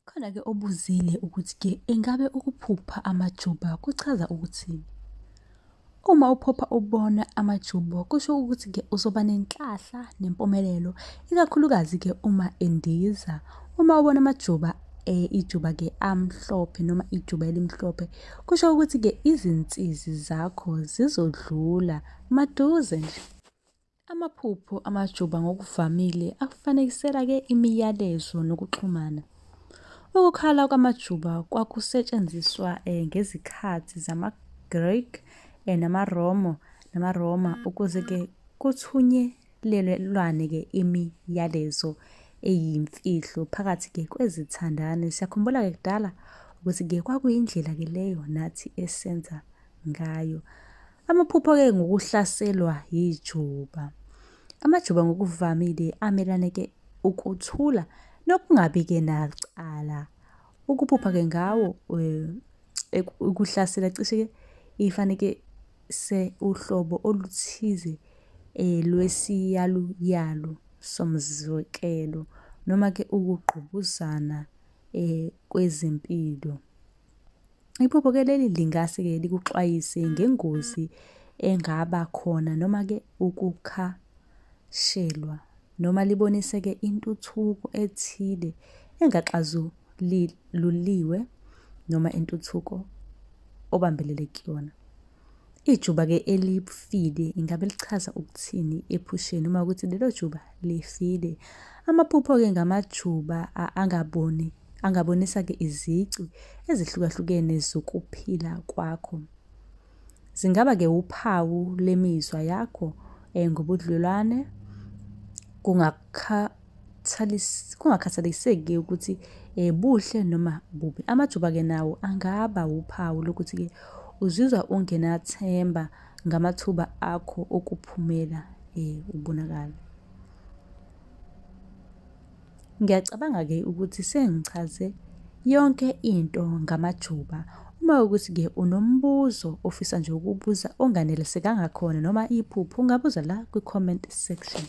Khona-ke obuzile ukuthi-ke engabe ukuphupha amajuba kuchaza ukuthini? Uma uphupha ubona amajuba kusho ukuthi-ke uzoba nenhlahla nempumelelo, ikakhulukazi-ke uma endiza. Uma ubona amajuba ijuba-ke amhlophe noma ijuba elimhlophe, kusho ukuthi-ke izinsizi zakho zizodlula maduze nje. Amaphupho amajuba ngokuvamile afanekisela-ke imiyalezo nokuxhumana. Ukukhala kwamajuba kwakusetshenziswa ngezikhathi zamaGreki namaRoma ukuze-ke kuthunyelelwane-ke imiyalezo eyimfihlo phakathi-ke kwezithandani. Siyakhumbula-ke kudala ukuthi-ke kwakuyindlela-ke leyo nathi esenza ngayo. Amaphupho-ke ngokuhlaselwa yijuba. Amajuba ngokuvamile amelane-ke ukuthula nokungabi-ke nacala. Ukuphupha-ke ngawo ukuhlasela cishe-ke ifanekise uhlobo oluthize lwesiyaluyalu somzekelo noma-ke ukungqubuzana kwezempilo. Iphupho-ke leli lingase-ke likuxwayise ngengozi engaba khona noma-ke ukukhashelwa noma libonise-ke intuthuko ethile engaxazululiwe noma intuthuko obambelele kuyona. Ijuba-ke elifile ingabe lichaza ukuthini ephusheni uma ukuthi lelo juba lifile? Amaphupho-ke ngamajuba angaboni angabonisa-ke izici ezihlukahlukene zokuphila kwakho. Zingaba-ke uphawu lemizwa yakho ngobudlelwane, kungakhathaliseki ukuthi buhle noma bubi. Amajuba-ke nawo angaba wuphawu lokuthi-ke uzizwa ungenathemba ngamathuba akho okuphumela ubonakala. Ngiyacabanga-ke ukuthi sengichaze yonke into ngamajuba. Uma kuwukuthi-ke unombuzo ofisa nje ukuwubuza onganelisekanga khona noma iphupho, ungabuza la kwi-comment section.